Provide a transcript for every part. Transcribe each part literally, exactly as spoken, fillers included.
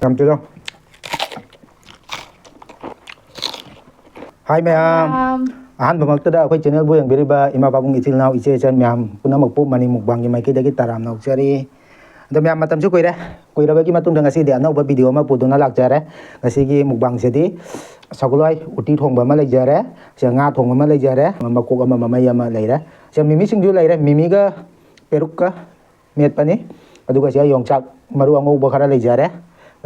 ꯌꯥꯝ ꯆꯨꯖꯧ꯫ ꯍꯥꯏ ꯃꯌꯥꯝ꯫ ꯃꯌꯥꯝ꯫ ꯑꯍꯥꯟꯕꯃꯛꯇꯗ ꯑꯩꯈꯣꯏ ꯆꯦꯅꯦꯜꯕꯨ ꯌꯦꯡꯕꯤꯔꯤꯕ ꯏꯃꯥ ꯄꯥꯕꯨꯡ, ꯏꯆꯤꯜ ꯏꯅꯥꯎ, ꯏꯆꯦ ꯏꯆꯟ ꯃꯌꯥꯝ ꯄꯨꯝꯅꯃꯛꯄꯨ ꯃꯅꯤ ꯃꯨꯛꯕꯥꯡꯒꯤ ꯃꯥꯏꯀꯩꯗꯒꯤ ꯇꯔꯥꯝꯅ ꯑꯣꯛꯆꯔꯤ꯫ ꯑꯗꯣ ꯃꯌꯥꯝ, ꯃꯇꯝꯁꯨ ꯀꯨꯏꯔꯦ꯫ ꯀꯨꯏꯔꯕꯒꯤ ꯃꯇꯨꯡꯗ ꯉꯁꯤꯗꯤ ꯑꯅꯧꯕ ꯚꯤꯗꯤꯑꯣ ꯑꯃ ꯄꯨꯗꯨꯅ ꯂꯥꯛꯆꯔꯦ꯫ ꯉꯁꯤꯒꯤ ꯃꯨꯛꯕꯥꯡꯁꯤꯗꯤ ꯁꯒꯣꯜꯍꯋꯥꯏ ꯎꯇꯤ ꯊꯣꯡꯕ ꯑꯃ ꯂꯩꯖꯔꯦ꯫ ꯁꯤꯗ ꯉꯥ ꯊꯣꯡꯕ ꯑꯃ ꯂꯩꯖꯔꯦ꯫ ꯃꯀꯣꯛ ꯑꯃ, ꯃꯃꯩ ꯑꯃ ꯂꯩꯔꯦ꯫ ꯁꯤꯗ ꯃꯤꯃꯤ ꯁꯤꯡꯖꯨ ꯂꯩꯔꯦ꯫ ꯃꯤꯃꯤꯒ ꯄꯦꯔꯨꯛꯀ ꯃꯦꯠꯄꯅꯤ꯫ ꯑꯗꯨꯒ ꯁꯤꯗ ꯌꯣꯡꯆꯥꯛ ꯃꯔꯨ ꯑꯉꯧꯕ ꯈꯔ ꯂꯩꯖꯔꯦ꯫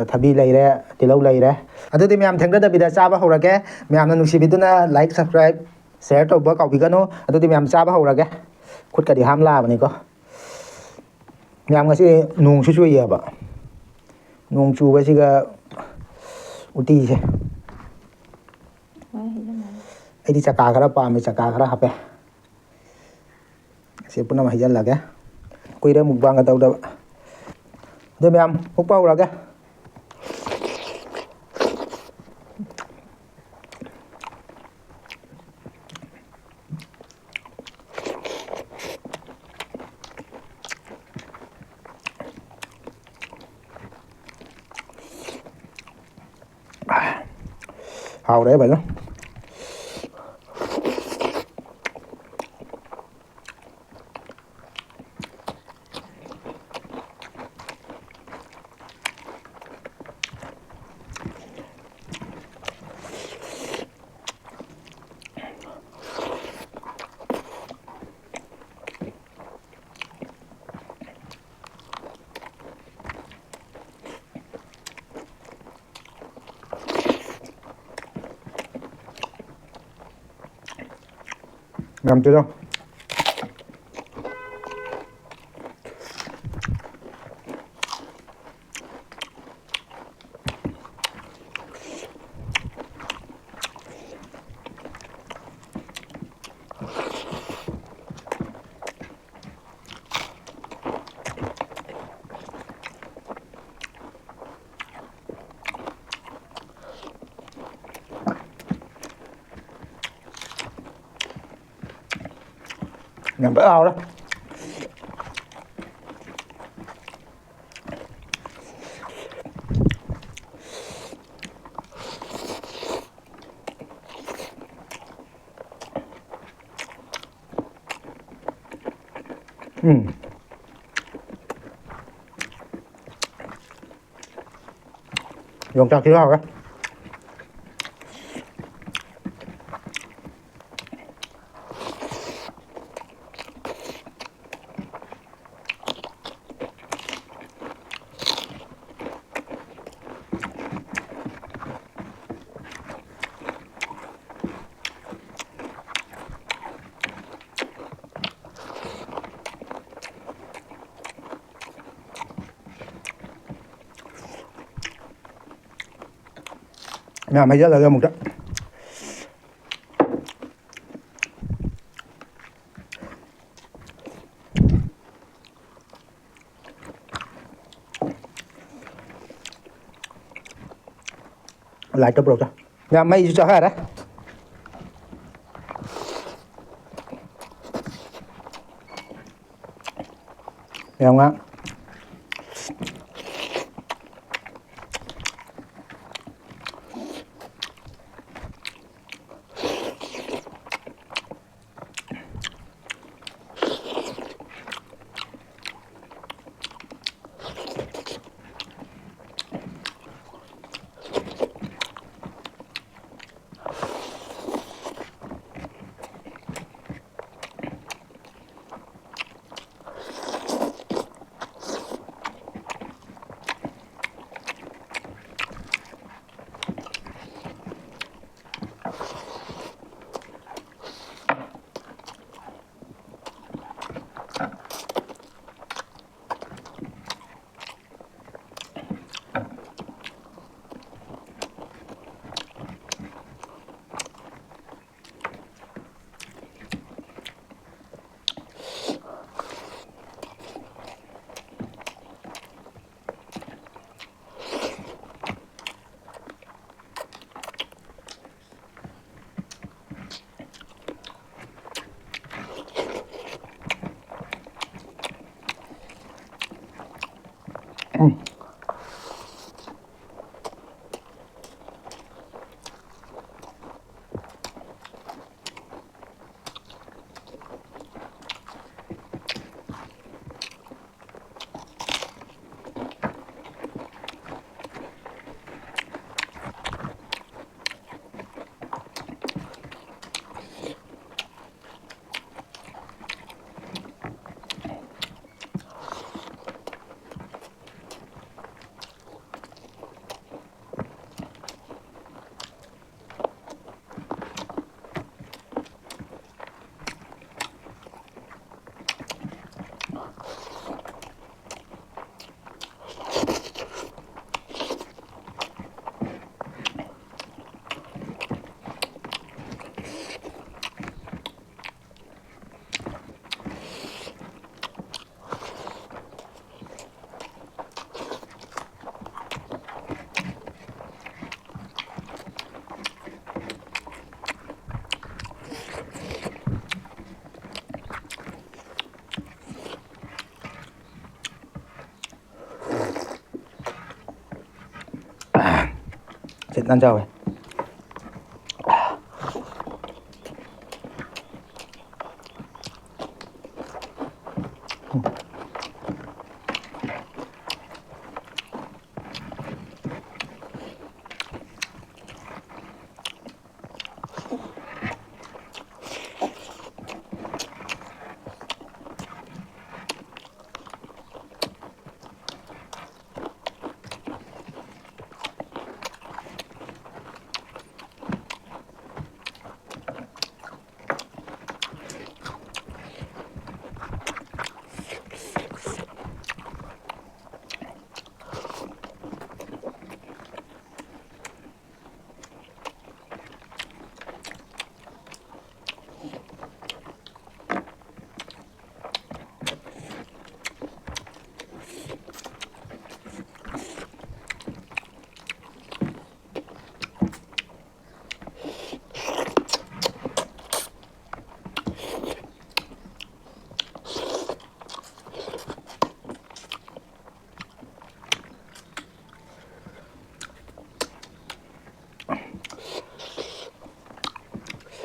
ꯊꯕꯤ ꯂꯩꯔꯦ, ꯇꯤꯜꯍꯧ ꯂꯩꯔꯦ꯫ ꯑꯗꯨꯗꯤ ꯃꯌꯥꯝ ꯊꯦꯡꯊꯗꯕꯤꯗ ꯆꯥꯕ ꯍꯧꯔꯒꯦ꯫ ꯃꯌꯥꯝꯅ ꯅꯨꯡꯁꯤꯕꯤꯗꯨꯅ like, subscribe, share ꯇꯧꯕ ꯀꯥꯎꯕꯤꯒꯅꯨ꯫ ꯑꯗꯨꯗꯤ ꯃꯌꯥꯝ ꯆꯥꯕ ꯍꯧꯔꯒꯦ꯫ ꯈꯨꯠꯀꯗꯤ ꯍꯥꯝ ꯂꯥꯛꯑꯕꯅꯤꯀꯣ꯫ ꯃꯌꯥꯝ, ꯉꯁꯤ ꯅꯣꯡꯁꯨ ꯆꯨꯏꯌꯦꯕ꯫ ꯅꯣꯡ ꯆꯨꯕꯁꯤꯒ ꯎꯇꯤꯁꯦ꯫ ꯑꯩꯗꯤ ꯆꯀꯥ ꯈꯔ ꯄꯥꯝꯃꯦ, ꯆꯀꯥ ꯈꯔ ꯍꯥꯞꯄꯦ꯫ ꯁꯤ ꯄꯨꯝꯅꯃꯛ ꯍꯩꯖꯤꯜꯂꯒꯦ꯫ ꯀꯨꯏꯔꯦ ꯃꯨꯛꯕꯥꯡꯒ ꯇꯧꯗꯕ꯫ ꯑꯗꯨ ꯃꯌꯥꯝ, ꯍꯨꯛꯄ ꯍꯧꯔꯒꯦ꯫ ꯍꯥꯎꯔꯦ ꯐꯖꯅ꯫ ꯌꯥꯝ ꯆꯨꯖꯧ꯫ ꯌꯥꯝ ꯐꯖꯅ ꯍꯥꯎꯔꯦ꯫ ꯌꯣꯡꯆꯥꯛꯁꯤꯁꯨ ꯍꯥꯎꯋꯦ꯫ ꯃꯌꯥꯝ ꯍꯩꯖꯤꯜꯂꯒ ꯑꯃꯨꯛꯇ꯫ ꯂꯥꯏꯠꯇ ꯄꯨꯔꯛꯇ꯫ ꯌꯥꯝ ꯃꯩꯁꯨ ꯆꯥꯈꯔꯦ꯫ ꯌꯥꯝ ꯉꯥꯡ꯫ ꯅꯥꯟ ꯆꯥꯎꯋꯦ꯫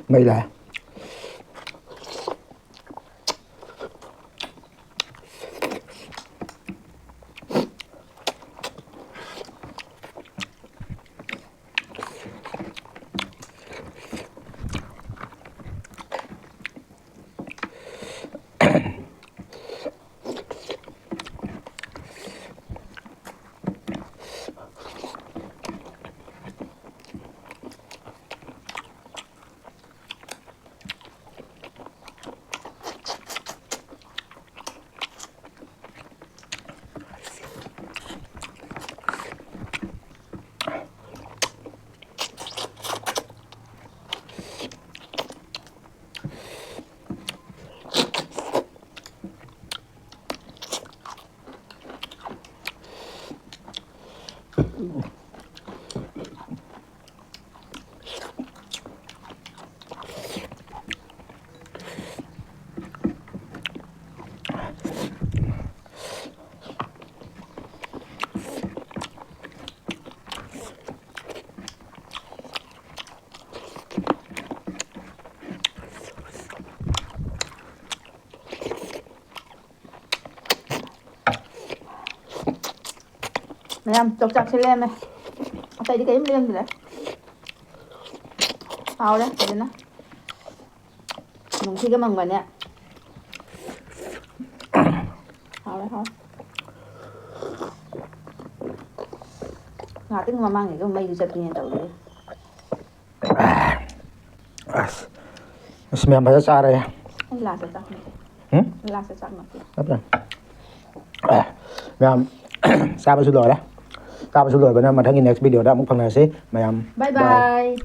ꯃꯩ ꯂꯥꯛꯑꯦ꯫ ꯃꯌꯥꯝ ꯆꯣꯛꯆꯥꯛꯁꯦ ꯂꯦꯝꯃꯦ꯫ ꯑꯇꯩꯗꯤ ꯀꯔꯤꯝ ꯂꯦꯝꯗ꯭ꯔꯦ꯫ ꯍꯥꯎꯔꯦ ꯐꯖꯅ꯫ ꯅꯨꯡꯁꯤꯒ ꯃꯪꯒꯅꯦ꯫ ꯍꯥꯎꯔꯦ, ꯍꯥꯎꯔꯦ꯫ ꯉꯥꯛꯇꯪ ꯃꯃꯥꯡꯒꯤꯗꯣ ꯃꯩꯁꯨ ꯆꯠꯄꯤꯅꯦ ꯇꯧꯔꯤꯁꯦ꯫ ꯑꯁ, ꯑꯁ, ꯃꯌꯥꯝ ꯐꯖꯅ ꯆꯥꯔꯦ꯫ ꯑꯩ ꯂꯥꯁꯇ ꯆꯥꯛ ꯅꯠꯇꯦ꯫ ꯍꯨꯝ? ꯂꯥꯁꯇ ꯆꯥꯛ ꯅꯠꯇꯦ꯫ ꯅꯠꯇꯦ꯫ ꯑꯦ, ꯃꯌꯥꯝ ꯆꯥꯕꯁꯨ ꯂꯣꯏꯔꯦ꯫ ꯆꯥꯕꯁꯨ ꯂꯣꯏꯕꯅ ꯃꯊꯪꯒꯤ next video ꯗ ꯑꯃꯨꯛ ꯐꯪꯅꯔꯁꯤ ꯃꯌꯥꯝ꯫ Bye bye꯫